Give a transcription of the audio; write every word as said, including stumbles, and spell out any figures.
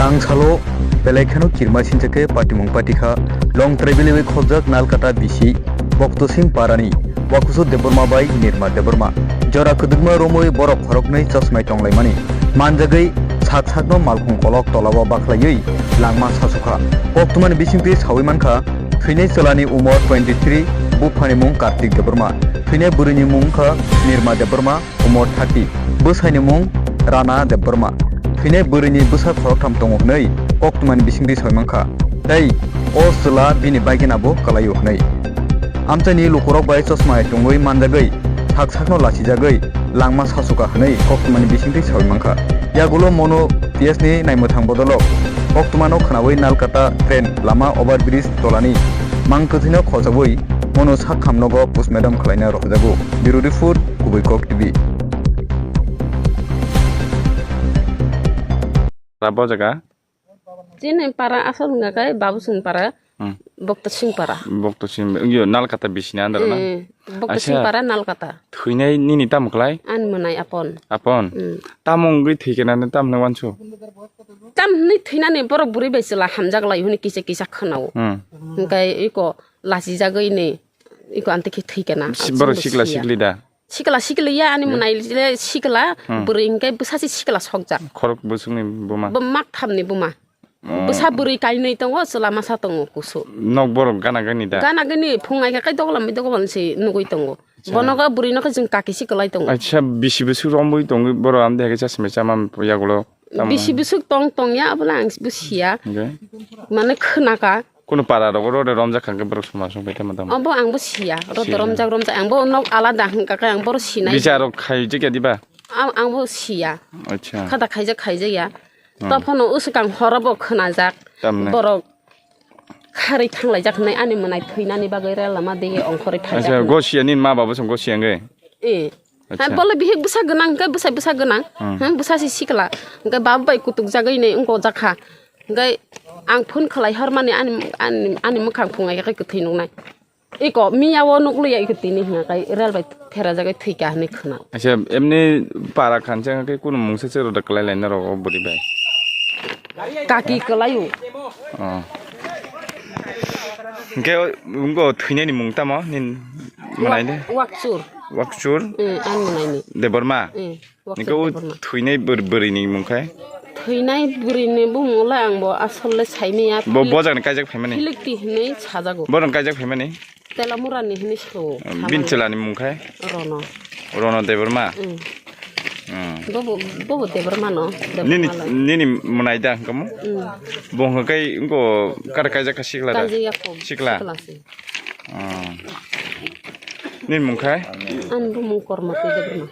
Ang salo belai kheno kirma sinchake patimung patikha long tribal wi khojak Nalkata bisi Bokto Singh Parani Wakusu Debbarma bai Nirma Debbarma. Jora kwdwkma romwi borok khoroknwi chosmai tonglaimani manjagwi sak sakno malkhung kolok tolao bakhlaiwi langma sasukha. Koktwmani bisingtwi sawi mankha, thwinai chwlani umor twenty three, buphani mung Kartik Debbarma, thwinai bwrwini mung wngkha Nirma Debbarma, umor thirty, bwsaini mung Rana Debbarma. Thwinai bwrwini bwsa khoroktham tongo hwnwi koktwmani bisingtwi sawi mankha. Tei o chwla bini baigena bo kwlaio hwnwi. Amchaini lukurok bai chosma tongwi manjagwi sak sakno lachijagwi langma sasuka hwnwi koktwmani bisingtwi sawi mankha. Yagulo Monu P S ni naimwthang bodolok koktwmano khwnawi Nalkata train lama overbridge tolani mang kwthwino khojagwi Monu sak khamnogo postmortem khwlaina rohorjago. Bureau Report, Kubui Kok T V. Bo jaga? Chini para asal wngkha khe Babu Singh para, Hmm. Bokto Singh para. Bokto Singh, yo, Nalkata bisini andar na? Eh, Bokto Acha. Singh para Nalkata. Thwinai nini tamo khlai? Ani mwnai apon. Apon? Hmm. Tamo wngwi thwikhe nani tamo hwnwi wansu? Tam hwnwi thwinani borok bwrwi bai chwla hamjak lai hwnwi kisa kisa khwnao. Hmm. Hwnkhe iko lachijagwi ni iko antikhe thwikhe na. Si-, borok sikla sikli da? Sikla sikli ya ani Hmm. mwnai le sikla Hmm. bwrwi hwnkhe bwsa se sikla sokjak. Khorok bwswkni buma. Bo mak thamni buma. Oh. Bwsa bwrwi kainwi tongo, chwla masa tongo kusu. Nok borok gana gani da? Gana gani phung ai khe kai doglam doglam se nugui tongo. Acha. Bono ga bwrwi no khe jwng kaki siklai tongo. Acha, bisi bwswk romwi tongwi borok amde hai khe chasmai chama yagulo. Tamo. Bisi bwswk tong tong ya abola ang bo siya. Hwnkhe? Mane khwnaka. Kunu para rogo rode romjak kha khe borok suma song bai tamo tamo. Obo ang bo siya. Rode Siya. Romjak romjak ang bo nok alada hwnkha khe ang boro sinai. Bicharo khaijak ya diba? Ang, ang bo siya. Acha. Khada khaijak khaijak ya. Hmm. Tophano usukang horo bo khwnajak. Tamni. Borok kharwi thanglaijak hinwi ani mwnai thwinani bagwi rel lama de ongkhorwi Acha, phaijak. Gosiya nini ma babo song gosiya nge? Eh. Acha. Hai bole bihik bwsa gwnang, hwnkhe bwsai bwsa gwnang. Hmm. Hmm, bwsa si sikla. Hwnkhe baba bai kutuk jagwi ni wngko jakha. Hwnkhe ang phone khlai hormani ani, ani, ani mwkhang phungai khe kwthwi nuknai. Iko miya o nukliya iko tini hwnka kai rel bai phera jagwi thwika hwnwi khwna. Acha, emni para khansa khe kunu mungsa se roda kwlai lai norok o bwrwi bai. Kaki kwlaio. Oh. Hwnkhe o, wngko thwinani mung tamo nin mwnai de? Wak-, Wakchur. Wakchur? Eh, ani mwnaini. Debbarma? Eh, Wakchur Niko o Debbarma. Thwinai bwr-, bwrwini mung khai? Thwinai bwrwini bumung le ang bo asol le saimaya. Bo, Philip-, bo jagani kaijak phaimani? Philipti hinwi sajago. Bo rang kaijak phaimani? Telamurani hinwi sao. Bin chwlani mung khai? Rono. Rono Debbarma? Mm. Mm. Bobo, bobo Debbarma no, Nini, Debbarma lai. Nini mwnai da hwnkamo? Mm. Bo hwnkhe wngko kar kaijak kha sikla da? Kaijak ya kho. Sikla? Sikla se. Mm. Nini mung khai? Ani bumung Kormoti Debbarma.